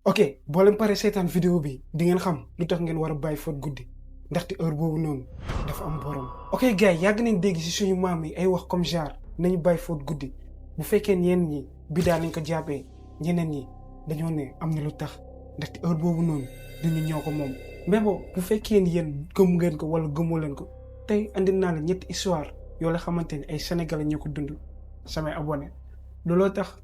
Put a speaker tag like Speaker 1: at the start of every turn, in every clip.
Speaker 1: ok boo leen paree seetaan vidéo bi di ngeen xam lu tax ngeen war a bàyyi fóot guddi ndaxte heure boobu noonu dafa am borom. ok gars yi yàgg nañ dégg ci suñu maam yi ay wax comme genre nañu bàyyi fóot guddi bu fekkee ñenn ñi bidaa lañ ko jàppee ñeneen ñi dañoo ne am na lu tax ndaxte heure boobu noonu dañu ñoo ko moom. mais bon bu fekkee ni yéen gëm ngeen ko wala gëmoo leen ko tey andi naa la ñetti histoire yoo la xamante ni ay sénégalais ñoo ko dund samay abonné looloo tax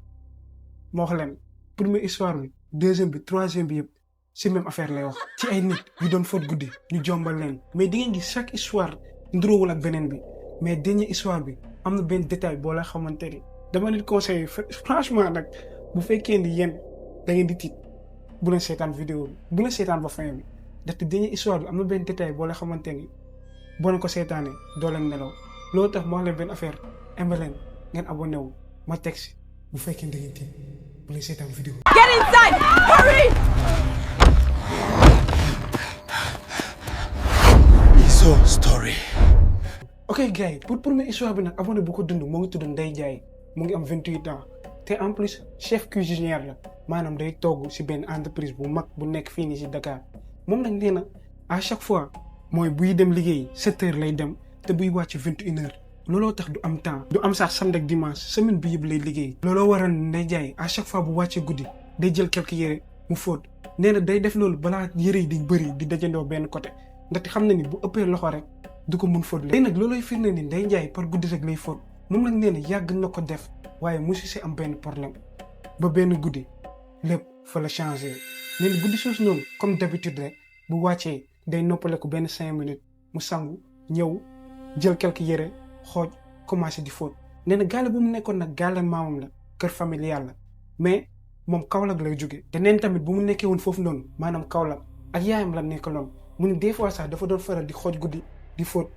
Speaker 1: moo wax leen première histoire bi deuxième bi troisième bi yëpp si même affaire lay wax ci ay nit yu doon fóot guddi ñu jombal leen. mais di ngeen gis chaque histoire nduroowul ak beneen bi mais dernière histoire bi am na benn détail boo la xamante ni dama leen conseillé franchement nag bu fekkee ni yéen da ngeen di tiit bu leen seetaan vidéo bi bu leen seetaan ba fin bi ndaxte dernière histoire bi am na benn détail boo la xamante ni boo leen ko seetaanee doo leen nelaw. loolu tax ma wax leen benn affaire aimé leen ngeen abonné wu ma teg si bu fekkee da ngeen tiit bu leen seetaan vidéo.
Speaker 2: Get inside! Hurry!
Speaker 3: Iso story.
Speaker 1: ok gars yi pour première histoire bi nag abonné bu ko dund moo ngi tudd Ndeye Ndiaye mu ngi am 28 ans te en plus chef cuisinière la maanaam day togg si benn entreprise bu mag bu nekk fii nii si Dakar. moom nag nee na à chaque fois mooy buy dem liggéey 7 heures lay dem te buy wàcc 21 heures looloo tax du am temps du am sax samedi ak dimanche semaine bi yëpp lay liggéey. looloo waral Ndeye Ndiaye à chaque fois bu wàccee guddi day jël quelques yére mu fóot nee na day def loolu balaa yére yi di bëri di dajandoo benn côté ndaxte xam na ni bu ëppee loxo rek du ko mun fóot léegi nag loolooy firnde ni Ndeye Ndiaye par guddi rek lay fóot moom nag nee na yàgg na ko def waaye mosu si am benn problème ba benn guddi lépp fa la changé. nee na guddi soosu noonu comme d'habitude rek bu wàccee day noppale ko benn 5 minutes mu sangu ñëw jël quelques yére xooj commencé di fóot. nee na gaale bu mu nekkoon nag gaale maamam la kër familial la mais moom Kaolack lay jóge te neen tamit bu mu nekkee woon foofu noonu maanaam Kaolack ak yaayam la nekkaloon mu ne des fois sax dafa doon faral di xooj guddi di fóot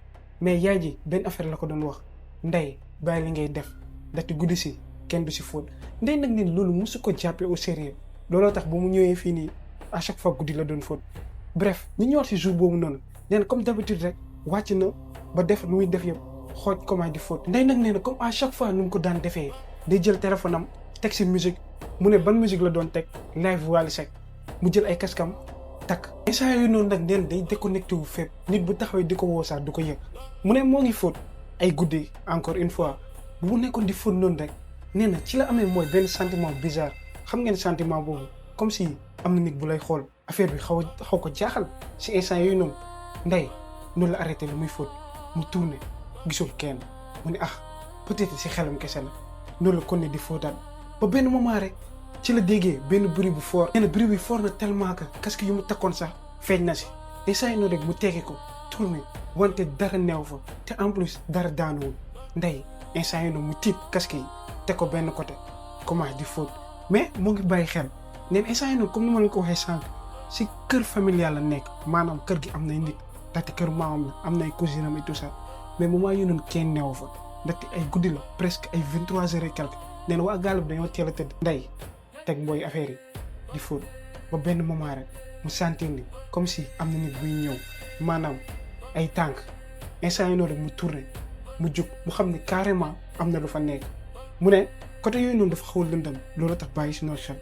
Speaker 1: mais yaay ji benn affaire la ko doon wax Ndeye bàyyi li ngay def ndaxte guddi si kenn du si fóot. Ndeye nag ne loolu mosu ko jàppee au sérieux looloo tax bu mu ñëwee fii nii à chaque fois guddi la doon fóot. bref ñu ñëwaat si jour boobu noonu nee na comme d'habitude rek wàcc na ba def lu muy def yëpp xooj comment di fóot. Ndeye nag nee na comme à chaque fois nu mu ko daan defee day jël téléphone am teg si musique mu ne ban musique la doon teg live Wally Seck mu jël ay kaskam takk. instant yooyu noonu nag nee na day déconnecté wu fépp nit bu taxawee di ko woo sax du ko yëg mu ne moo ngi fóot ay guddi encore une fois bu mu nekkoon di fóot noonu rek nee na ci la amee mooy benn sentiment bizarre. xam ngeen sentiment boobu comme si am na nit bu lay xool affaire bi xaw ko jaaxal si instant yooyu noonu Ndeye noonu la arrêté lu muy fóot mu tourné gisul kenn mu ne peut-être si xelam kese la noonu la kon ne di fóotaat ba benn moment rek ci la déggee benn bruit bu fort. nee na bruit bi fort na tellement que casque yu mu takkoon sax feeñ na si instant yii noonu rek mu teggi ko tourné wante dara neew fa te en plus dara daanuwul. Ndeye instant yii noonu mu tiit casque yi teg ko benn côté commencé di fóot mais moo ngi bàyyi xel nee na instant yii noonu comme ni ma leen ko waxee sànq si kër familial la nekk maanaam kër gi am nay nit ndaxte kër maamam la am nay cousine am et tout ça mais moment yii noonu kenn neew fa ndaxte ay guddi la presque ay 23 heures et quelque nee na waa gàll bi dañoo teel a tëdd. Ndeye teg mbooy affaire yi di fóot ba benn moment rek mu sentir ni comme si am na nit buy ñëw maanaam ay tànk instant yii noonu rek mu tourné mu jug mu xam ne carrément am na lu fa nekk mu ne côté yooyu noonu dafa xaw a lëndëm loolu tax bàyyi si noonu xel.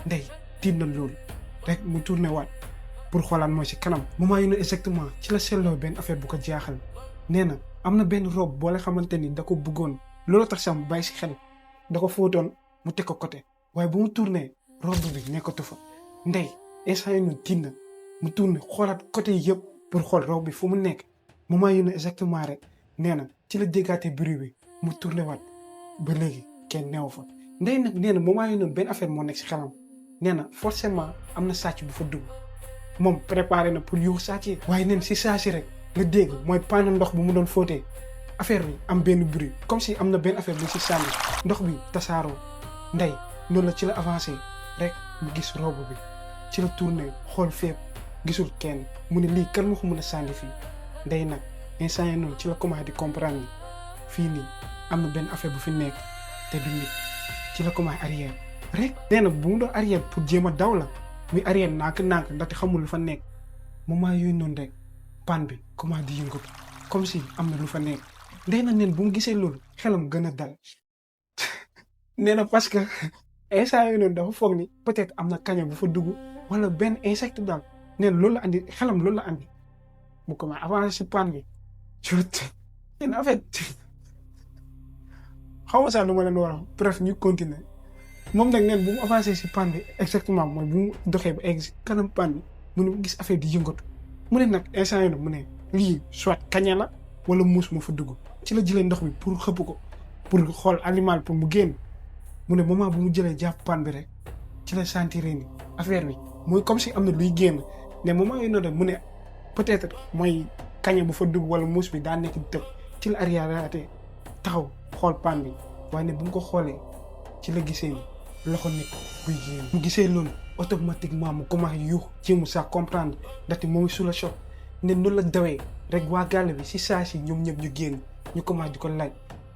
Speaker 1: Ndeye tiit na loolu rek mu tourné waat pour xoolaat mooy si kanam moment yu ne exactement ci la seetloo benn affaire bu ko jaaxal. nee na am na benn robe boo la xamante ni da ko bëggoon loolu tax sax mu bàyyi si xel da ko fóotoon mu teg ko côté waaye bu mu tourné robe bi nekkatu fa. Ndeye instant yii tiit na mu tourné xoolaat côté yi yëpp pour xool robe bi fu mu nekk moment yu ne exactement rek nee na ci la déggaatee bruit bi mu tourné waat ba léegi kenn neew fa. Ndeye nag nee na moment yu noonu benn affaire moo nekk si xelam nee na forcément am na sàcc bu fa dugg moom préparé na pour yuux sàcc yi waaye neen si saa si rek la dégg mooy panne ndox bu mu doon fóotee affaire bi am benn bruit comme si am na benn affaire bu si sànni ndox bi tasaaroo. Ndeye noonu la ci la avancé rek mu gis robe bi ci la tourné xool fépp gisul kenn mu ne lii kan moo ko mën a sànni fii. Ndeye nag instant yii noonu ci la commencé di comprendre ni fii nii am na benn affaire bu fi nekk te du nit ci la commencé arrière rek. nee na bu mu doon arrière pour jéem a daw la muy arrière nànk-nànk ndaxte xamul lu fa nekk moment yooyu noonu rek panne bi commencé di yëngatu comme si am na lu fa nekk. Ndeye nag neen bu mu gisee loolu xelam gën a dal nee na parce que instant yooyu noonu dafa foog ni peut-être am na kaña bu fa dugg wala benn insecte daal nee na loolu la andi xelam loolu la andi mu commencé avancé si pan bi en fait xaw ma sax lu ma leen war a bref ñu continuer moom nag neen bu mu avancé si pan bi exactement mooy bu mu doxee ba egg si kanam pan bi mu ne gis affaire di yëngatu mu ne nag instant yooyu mu ne lii soit kaña la wala muus moo fa dugg ci la jëlee ndox bi pour xëpp ko pour xool animal pour mu génn mu ne moment bu mu jëlee jàpp pan bi rek ci la sentir ni affaire bi mooy comme si am na luy génn ne moment yooyu noonu mu ne peut-être mooy kaña bu fa dugg wala muus bi daa nekk di tëb ci la arrière taxaw xool pan bi waaye ne bu mu ko xoolee ci la gisee ni loxo nit buy génn. mu gisee loolu automatiquement mu commencé yuux ci mu sax comprendre ndaxte moom sous le choc ne noonu la dawee rek waa gàll bi si saa si ñoom ñëpp ñu génn ñu commencé di ko laaj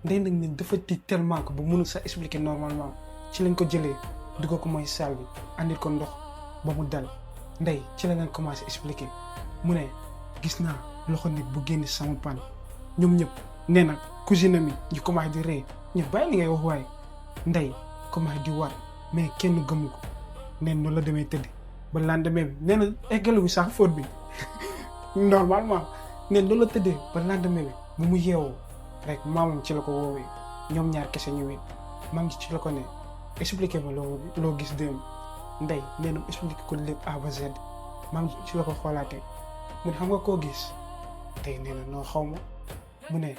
Speaker 1: ndey nag ne dafa tiit tellement que bu mënul sax expliquer normalement ci lañ ko jëlee dugal ko mooy salle bi andil ko ndox ba mu dal ndey ci la leen commencé expliquer mu ne gis naa loxo nit bu génn sama pan ñoom ñëpp nee na cousine mi ñu commencé di ree ñu bàyyi li ngay wax waaye ndey commencé di war mais kenn gëmu ko neen noonu la demee tëdd ba lendemain bi nee na eggalu bi sax faute bi normalement neen loolu la tëddee ba lendemain bi bu mu yeewoo rek maamam ci la ko woowee ñoom ñaar kese ñu wéet maam ci la ko ne expliqué ma loo gis démb ndey nee na expliqué ko lépp A ba Z maam ci la ko xoolaatee mu ne xam nga koo gis tey nee na noo xaw ma mu ne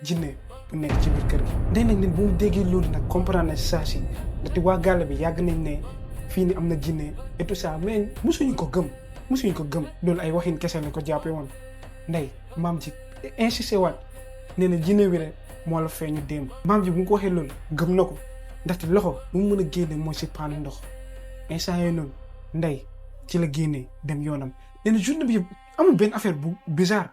Speaker 1: jinne bu nekk ci biir kër gi. ndey nag bu mu déggee loolu nag comprendre na saa si ndaxte waa gàll bi yàgg nañ ne fii ni am na jinne et tout ça mais musuñu ko gëm loolu ay waxin kese la ko jàppee woon ndey maam ji insisté waat nee na jinne bi rek moo la feeñu démb. maam ji bu nga ko waxee loolu gëm na ko ndaxte loxo bu mu mën a génne mooy si paanu ndox instant yooyu noonu ndey ci la génnee dem yoonam. nee na journée bi yëpp amul benn affaire bu bizarre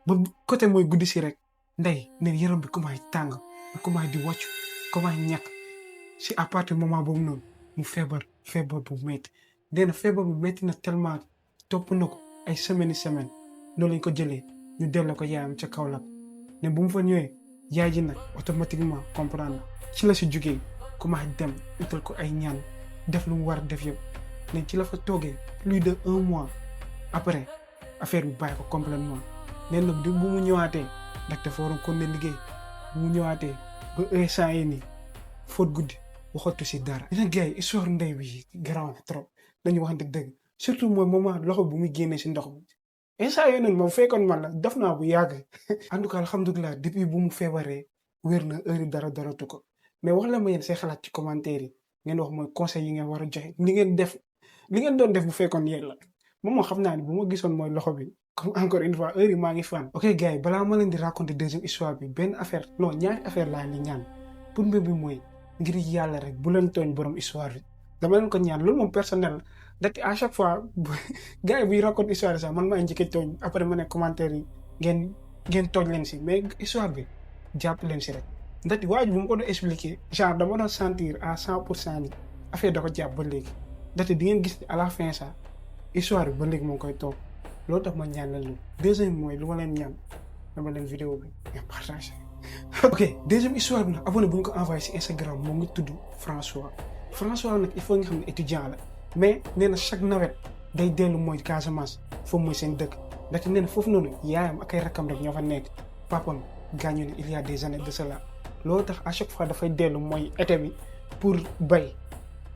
Speaker 1: ba côté mooy guddi si rek ndey neen yaram bi commencé tàng mu commencé di wàccu commencé ñàkk si à partir moment boobu noonu mu feebar bu métti. nee na feebar bu métti na tellement topp na ko ay semaine loolu lañ ko jëlee ñu delloo ko yaayam ca Kaolack ne bu mu fa ñëwee yaay ji nag automatiquement comprendre ci la si jugee commencé dem utal ko ay ñaan def lu mu war def yëpp ne ci la fa toogee plus de 1 mois après affaire bi bàyyi ko complètement nee na bu mu ñëwaatee ndaxte dafa waroon kon ne liggéey bu mu ñëwaatee ba instant yi nii faute guddi waxatu si dara. dina gars yi histoire ndey bi garaaw na trop dañu waxante dëgg surtout mooy moment loxo bu muy génnee si ndox mi instant yooyu noonu moom fekkoon man la def naa bu yàgg. en tout cas alhamdulilah depuis bu mu feebaree wér na heure daratu ko mais wax la ma yéen say xalaat ci commentaire yi ngeen wax mooy conseil yi ngeen war a joxe li ngeen doon def bu fekkoon yéen la moom xam naa ni bu ma gisoon mooy loxo bi comme encore une fois heure yi maa ngi fan. ok gars yi balaa ma leen di raconter deuxième histoire bi benn affaire non ñaari affaire laa leen ñaan pour mbir bi mooy ngir yàlla rek bu leen tooñ borom histoire bi dama leen ko ñaan loolu moom personnel ndaxte à chaque fois gars yi buy raconter histoire sax man maa njëkkee tooñ après ma ne commentaire yi ngeen tooñ leen si mais histoire bi jàpp leen si rek ndaxte waa ji bu ma ko doon expliquer genre dama doon sentir à 100% ni affaire da ko jàpp ba léegi ndaxte di ngeen gis à la fin sax histoire bi ba léegi moo ngi koy toog loolu tax ma ñaan leen lu deuxième mooy lu ma leen ñaan dama leen vidéo bi ngeen partagé. ok deuxième histoire bi nag abonné bu ñu ko envoyé si Instagram moo ngi tudd François nag il faut nga xam ne étudiant la mais nee na chaque nawet day dellu mooy Casamance foofu mooy seen dëkk ndaxte nee na foofu noonu yaayam ak ay rakkam rek ñoo fa nekk papam gaañu ne il y a des années de cela loolu tax à chaque fois dafay dellu mooy été bi pour bay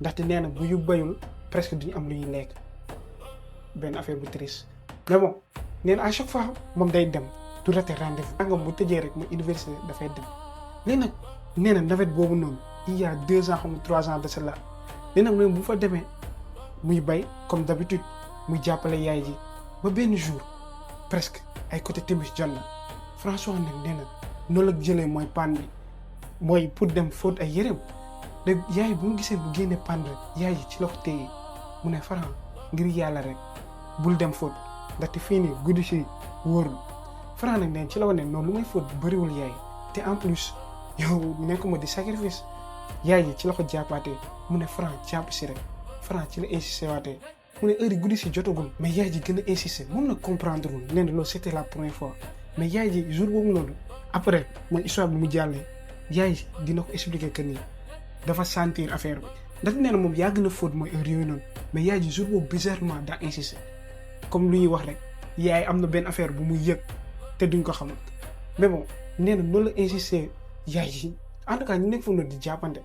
Speaker 1: ndaxte nee na bu ñu bayul presque duñu am lu ñuy lekk benn affaire bu triste mais bon nee na à chaque fois moom day dem du raté rendez-vous nangam bu tëjee rek mooy université dafay dem léegi nag nee na nawet boobu noonu il y a 2 ans xam 3 ans de cela nee na bu fa demee muy bay comme d'habitude muy jàppale yaay ji ba benn jour presque ay côté timis jot na François nag nee na noonu la jëlee mooy panne bi mooy pour dem fóot ay yéreem léegi yaay bu mu gisee bu génnee panne rek yaay ji ci la ko téye mu ne Franc ngir yàlla rek bul dem fóot ndaxte fii nii guddi si wóorul Franc nag neen ci la wane noonu lu may fóot bu bëriwul yaay te en plus yow nekkuma di sacrifice yaay ji ci la ko jàppaatee mu ne Franc jàpp si rek Franc ci la insisté waatee mu ne heure yi guddi si jotagul mais yaay ji gën a insisté moom nag comprendre wul nee na loolu c'était la première fois mais yaay ji jour boobu noonu après mooy histoire bi mu jàllee yaay ji dina ko expliquer que nii dafa sentir affaire bi ndax nee na moom yàgg na fóot mooy heure yooyu noonu mais yaay ji jour boobu bizarrement daa insisté comme lu ñuy wax rek yaay am na benn affaire bu muy yëg te duñ ko xamal mais bon nee na noonu la insisté yaay ji en tout cas ñu nekk foofu noonu di jàppante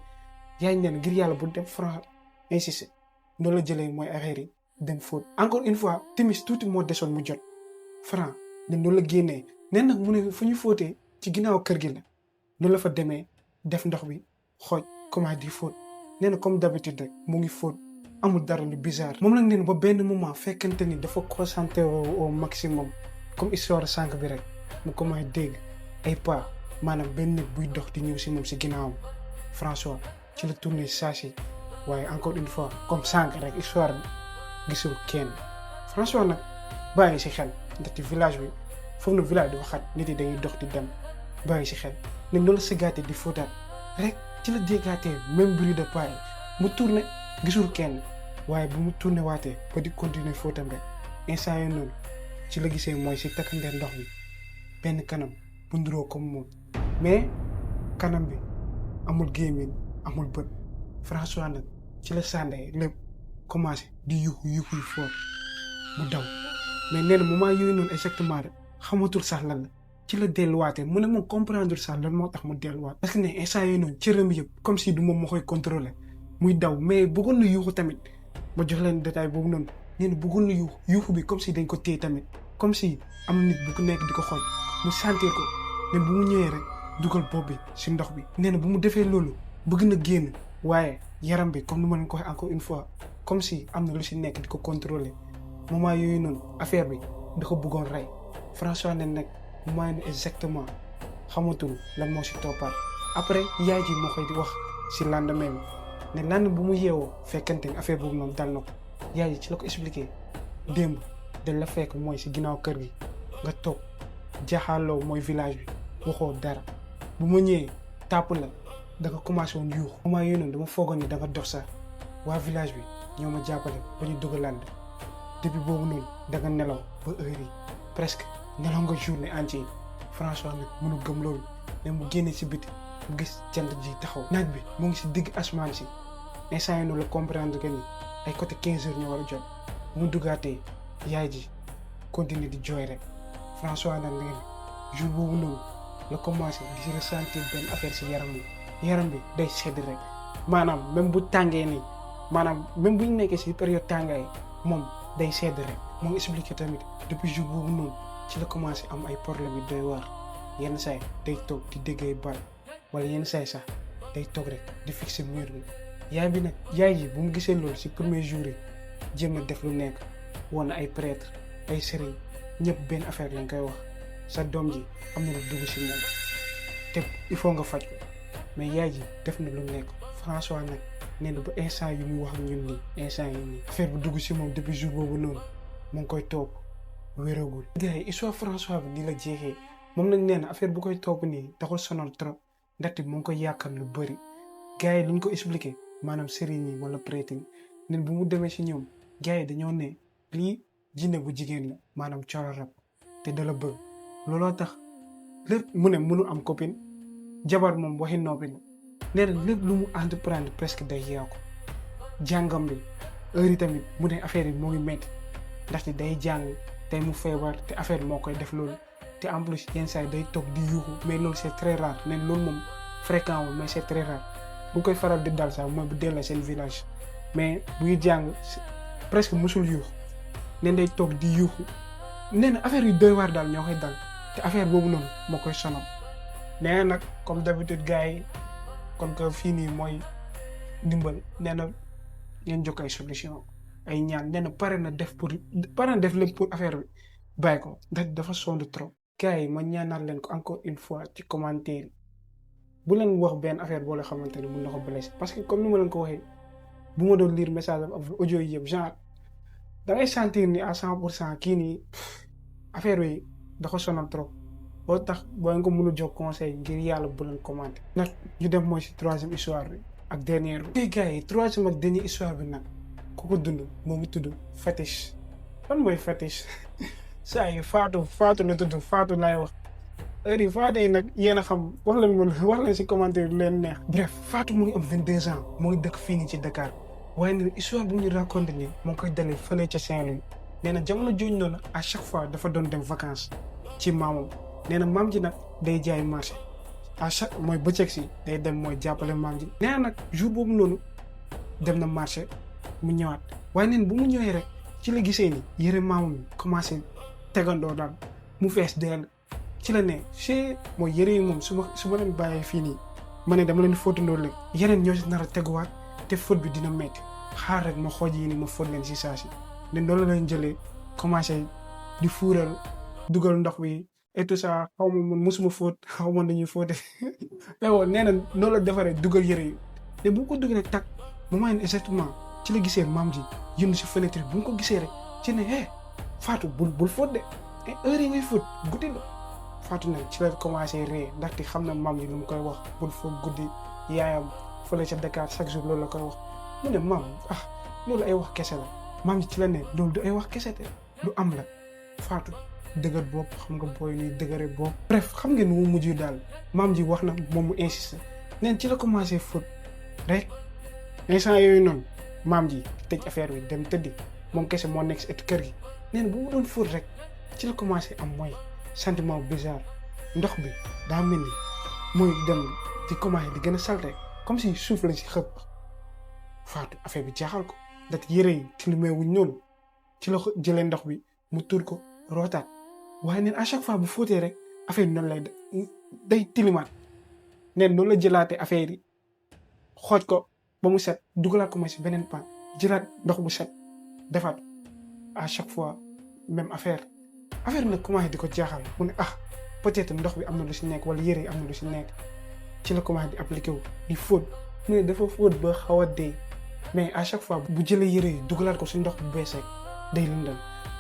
Speaker 1: yaay nee na ngir yàlla bu dem Franc insisté noonu la jëlee mooy affaire yi dem fóot encore une fois timis tuuti moo desoon mu jot Franc ne noonu la génnee nee nag mu ne fu ñu fóotee ci ginnaaw kër gi la noonu la fa demee def ndox bi xooj comment di fóot nee na comme d'habitude rek mu ngi fóot amul dara lu bizarre moom nag nee na ba benn moment fekkante ni dafa concentré au maximum comme histoire sànq bi rek mu commencé dégg ay pas maanaam benn nit buy dox di ñëw si moom si ginnaawam François ci la tourné saa si waaye encore une fois comme sànq rek histoire bi gisul kenn François nag bàyyi si xel ndaxte village bi foofu na village dafa xat nit yi dañuy dox di dem bàyyi si xel ne noonu la sëggaatee di fóotaat rek ci la déggaatee même bruit de pas mu tourné gisul kenn waaye bu mu tourné waatee ba di continuer fóotam rek instant yooyu noonu ci la gisee mooy si takkandeer ndox bi benn kanam bu nduroo comme moom mais kanam bi amul gémmiñ amul bët François nag ci la sàndee lépp commencé di yuuxu yu fort mu daw mais nee na moment yooyu noonu exactement rek xamatul sax lan la ci la delluwaatee mu ne moom comprendre sax lan moo tax mu delluwaat parce que ne instant yooyu noonu cëram yëpp comme si du moom moo koy contrôler muy daw mais bëggoon na yuuxu tamit ma jox leen détail boobu noonu nee na bëggoon na yuuxu bi comme si dañ ko téye tamit comme si am nit bu ko nekk di ko xooj mu sentir ko ne bu mu ñëwee rek dugal bopp bi si ndox bi nee na bu mu defee loolu bëgg na génn waaye yaram bi comme ni ma leen ko waxee encore une fois comme si am na lu si nekk di ko contrôler moment yooyu noonu affaire bi da ko bëggoon rey François ne nag moment yi exactement xamatul lan moo si toppaat après yaay ji moo koy di wax si lendemain bi ne lan bu mu yeewoo fekkante ne affaire boobu noonu dal na ko yaay ji ci la ko expliqué démb dañ la fekk mooy si ginnaaw kër gi nga toog jaxaaloo mooy village bi waxoo dara bu ma ñëwee tàpp la da nga commencé woon yuux moment yooyu noonu dama foogoon ni da nga dox sax waa village bi ñoo ma jàppale ba ñu dugalante depuis boobu noonu da nga nelaw ba heure yi presque nelaw nga journée entière François nag mënu gëm loolu mais mu génne si biti mu gis jant ji taxaw naaj bi mu ngi si digg asamaan si instant yi noonu la comprendre que ni ay côté 15 heures ñu war a jot mu duggaatee yaay ji continuer di jooy rek François nag nee na jour boobu noonu la commencé di ressentir benn affaire si yaram bi day sedd rek maanaam même bu tàngee nii maanaam même bu ñu nekkee si période tàngaay moom day sedd rek moo expliqué tamit depuis jour boobu noonu ci la commencé am ay problème yu doy waar yenn saay day toog di déggee bal wala yenn saay sax day toog rek di fixer mur bi yaay ji bu mu gisee loolu si premier jour yi jéem a def lu nekk woon na ay prêtre ay sëriñ ñëpp benn affaire lañ koy wax sa doom ji am na lu dugg si moom te il faut nga faj ko mais yaay ji def na lu nekk François nag nee na ba instant yu muy wax ak ñun nii instant yi nii affaire bu dugg si moom depuis jour boobu noonu mu ngi koy topp wéragul. gars yi histoire François bi nii la jeexee moom nag nee na affaire bu koy topp nii taxul sonal trop ndaxte mu ngi koy yàqal lu bëri gars yi luñ ko expliqué maanaam sëriñ yi wala prêtre yi nen bu mu demee si ñoom gars yi dañoo ne lii jinne bu jigéen la maanaam coro rab te dala bëgg looloo tax lépp mu ne mënu am copine jabar moom waxi noppi la nee na lépp lu mu entreprendre presque day yàqu jàngam bi heure yi tamit mu ne affaire yi moo ngi métti ndaxte day jàng tey mu feebar te affaire moo koy def loolu te en plus yenn saa yi day toog di yuuxu mais loolu c'est très rare nee na loolu moom fréquent wu mais c'est très rare bu koy faral di dal sax mooy bu delloo seen village mais buy jàng presque musul yuuxu nee day toog di yuuxu nee na affaire yu doy waar daal ñoo koy dal te affaire boobu noonu moo koy sonal nee na nag comme d'habitude gars yi kon que fii nii mooy ndimbal nee na ngeen jox ay solution ay ñaan nee na pare na def lépp pour affaire bi bàyyi ko ndax dafa sonn trop. gars yi ma ñaanal leen ko encore une fois ci commentaire yi bu leen wax benn affaire boo la xamante ni mun na ko blessé parce que comme ni ma leen ko waxee bu ma doon lire message am audio yi yëpp genre da ngay sentir ni à 100% kii nii affaire yi dafa sonal trop boo tax boo leen ko mën a jox conseil ngir yàlla bu leen commenté. nag ñu dem mooy si troisième histoire bi ak dernière bi. gars yi troisième ak dernière histoire bi nag ku ko dund moo ngi tudd fétiche lan mooy fétiche saa yi Fatou la tudd Fatou laay wax heure yi Fatou yi nag yéen a xam wax leen si commentaire lu leen neex. bref Fatou mu ngi am 22 ans mu ngi dëkk fii nii ci Dakar waaye nag histoire bu ñu raconté nii moo ngi koy dalee fële ca Saint-Louis nee na jamono jooju noonu à chaque fois dafa doon dem vacances ci maamam nee na maam ji nag day jaay marché à chaque mooy bëccëg si day dem mooy jàppale maam ji. nee na nag jour boobu noonu dem na marché mu ñëwaat waaye neen bu mu ñëwee rek ci la gisee ni yëre maamam yi commencé tegandoo daal mu fees dell ci la ne chez mooy yëre yi moom su ma leen bàyyee fii nii ma ne dama leen fóotandoo léegi yeneen ñoo si nar a teguwaat te fóot bi dina metti xaar rek ma xooj yi ni ma fóot leen si saa si ne loolu la leen jëlee commencé di fuural dugal ndox bi et tout ça xaw ma man mosuma fóot xaw ma nañuy fóote mais bon nee na noonu la defaree dugal yëre yi te bu ko dugalee tag moment yi exactement ci la gisee maam ji yëndu si fenêtre bu mu ko gisee rek ci ne Fatou bul fóot de heure yi ngay fóot guddi la Fatou nag ci la commencé ree ndaxte xam na maam ji lu mu koy wax bul fóot guddi yaayam fële ca Dakar chaque jour loolu la koy wax mu ne maam loolu ay wax kese la maam ji ci la ne loolu du ay wax kese te lu am la Fatou dëgër bopp xam nga booy nii dëgëre bopp bref xam ngeen mu mujj daal maam ji wax na moom mu insisté neen ci la commencé fóot rek instant yooyu noonu maam ji tëj affaire bi dem tëddi moom kese moo nekk si ëtt kër gi nee na bu mu doon fóot rek ci la commencé am mooy sentiment bizarre ndox bi daa mel ni mooy dem di commencé di gën a salte comme si suuf lañ si xëpp Fatou affaire bi jaaxal ko dat yëre yi tilimee wuñ noonu ci la jëlee ndox bi mu tuur ko rootaat waaye neen à chaque fois bu fóotee rek affaire yi noonu lay day tilimaat neen noonu la jëlaatee affaire yi xooj ko ba mu set dugalaat ko mooy si beneen pan jëlaat ndox bu set defaat à chaque fois même affaire bi nag commencé di ko jaaxal mu ne peut-être ndox bi am na lu si nekk wala yëre yi am na lu si nekk ci la commencé di appliqué wu di fóot mu ne dafa fóot ba xaw a dee mais à chaque fois bu jëlee yëre yi dugalaat ko si ndox bu bees rek day lëndal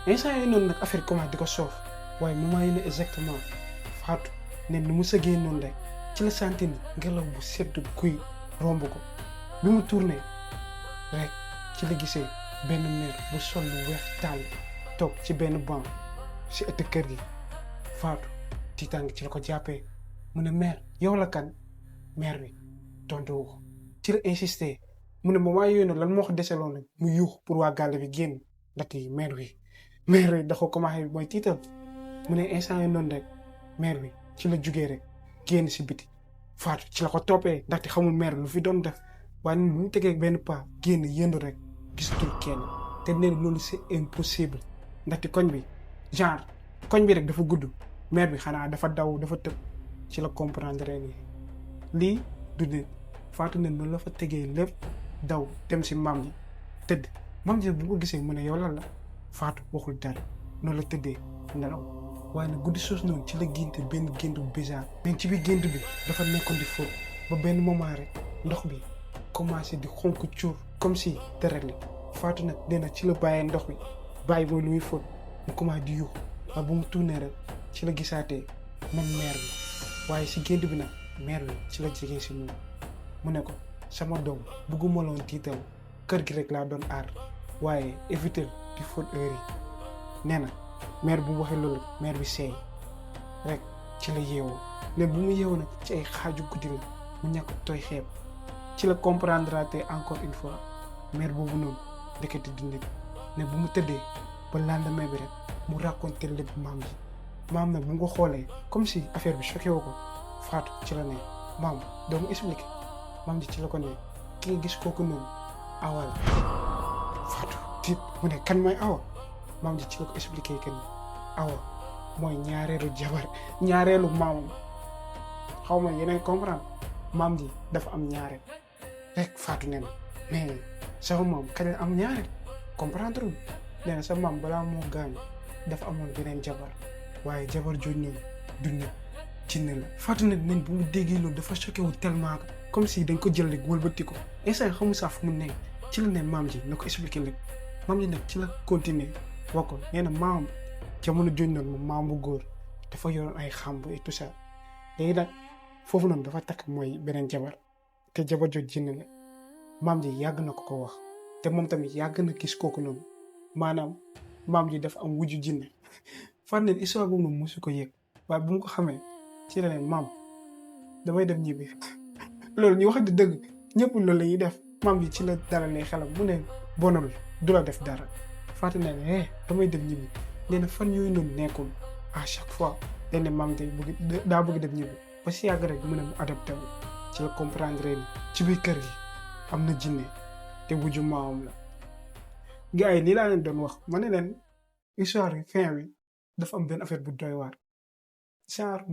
Speaker 1: instant yooyu noonu nag affaire commencé di ko soof waaye moment yi ne exactement Fatou ne nu mu sëggee noonu rek ci la sentir ni ngelaw bu sedd kuy romb ko bi mu tourné rek ci la gisee benn mère bu sol lu weex tàll toog ci benn banc si ëtt kër gi Fatou tiitaangi ci la ko jàppee mu ne mère yow la kan mère bi tontu ko ci la insisté mu ne moment yooyu noonu lan moo ko deseloon nag mu yuux pour waa gàlle bi génn ndaxte mère bi da ko commencé mooy tiital mu ne instant yi noonu rek mère bi ci la jugee rek génn si biti Fatou ci la ko toppee ndaxte xamul mère lu fi doon def waaye ni mu tegee benn pas génn yëndu rek gisatul kenn te nee loolu c'est impossible ndaxte koñ bi rek dafa gudd mère bi xanaa dafa daw dafa tëb ci la comprendre ni lii du nit Fatou ne noonu la fa tegee lépp daw dem si maam ji tëdd maam ji bu ko gisee mu ne yow lan la Fatou waxul dara noonu la tëddee nelaw waaye nag guddi soos noonu ci la génte benn gént bu bizarre mais ci biir gént bi dafa nekkoon di fóot ba benn moment rek ndox bi commencé di xonk cuur comme si deret la Fatou nag nee na ci la bàyyee ndox bi bàyyi mooy lu muy fóot mu commencé di yuux waaye bu mu tourné rek ci la gisaatee même mère bi waaye si gént bi nag mère bi ci la jegee si moom mu ne ko sama doom bëgguma loon tiital kër gi rek laa doon aar waaye éviter di fóot heure yi nee na mère bu waxee loolu mère bi seey rek ci la yeewoo ne bu mu yeewoo nag ci ay xaaju guddi la mu ñàkk tooy xeeb ci la comprendre te encore une fois mère boobu noonu ndekete di nit ne bu mu tëddee ba lendemain bi rek mu raconté lépp maam nag bu mu ko xoolee comme si affaire bi choqué woo ko Fatou ci la ne maam doo mu expliqué maam ji ci la ko ne ki nga gis kooku noonu awa la Fatou tiit mu ne kan mooy awa maam ji ci la ko expliqué que ni awa mooy ñaareelu maamam xaw ma yeneen comprendre maam ji dafa am ñaareel rek Fatou nee na mais sama maam kañ la am ñaareel comprendre lu nee na sa maam balaa moo gaañu dafa amoon beneen jabar waaye jabar jooju noonu du nit jinne la Fatou ne nañ bu mu déggee loolu dafa choqué wu tellement que comme si dañ ko jël rek wëlbati ko instant xamu saa fu mu nekk ci la ne maam ji na ko expliqué lépp maam ji nag ci la continuer wax ko nee na maam jamono jooju noonu moom maam bu góor dafa yoroon ay xàmb et tout ça léegi nag foofu noonu dafa takk mooy beneen jabar te jabar jooju jinne la maam ji yàgg na ko wax te moom tamit yàgg na gis kooku noonu maanaam maam ji dafa am wujju jinne fan ne histoire boobu moom mosu ko yëg waaye bu mu ko xamee ci la leen maam damay dem ñibbi loolu ñu wax di dëgg ñëpp loolu la ñuy def maam bi ci la dalalee xelam mu ne bonal du la def dara fàtte na ne damay dem ñibbi nee na fan yooyu noonu nekkul à chaque fois dañ ne maam tey daa bëgg dem ñibbi ba si yàgg rek mu ne mu adapté wu ci la comprendre ni ci biir kër gi am na jinne te wujju maamam la gars yi lii laa leen doon wax ma ne leen histoire yi fin wi dafa am benn affaire bu doy waar genre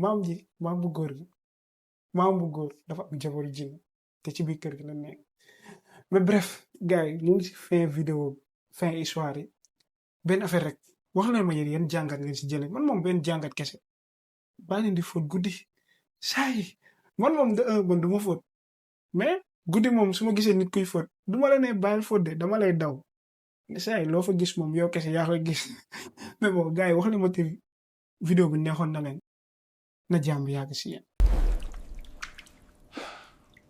Speaker 1: maam bu góor dafa am jabaru jinne te ci biir kër gi la nekk mais bref gars yi ñu ngi si fin histoire yi benn affaire rek wax leen ma yéen yan jàngat ngeen si jëlee man moom benn jàngat kese baa leen di fóot guddi saa yi man moom man du ma fóot mais guddi moom su ma gisee nit kuy fóot du ma la ne bàyyil fóot de dama lay daw saa yi loo fa gis moom yow kese yaa koy gis mais bon gars yi wax leen ma te vidéo bi neexoon na leen na jàmm yàgg si yéen.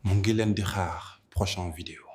Speaker 3: mu ngi leen di xaar prochaine vidéo.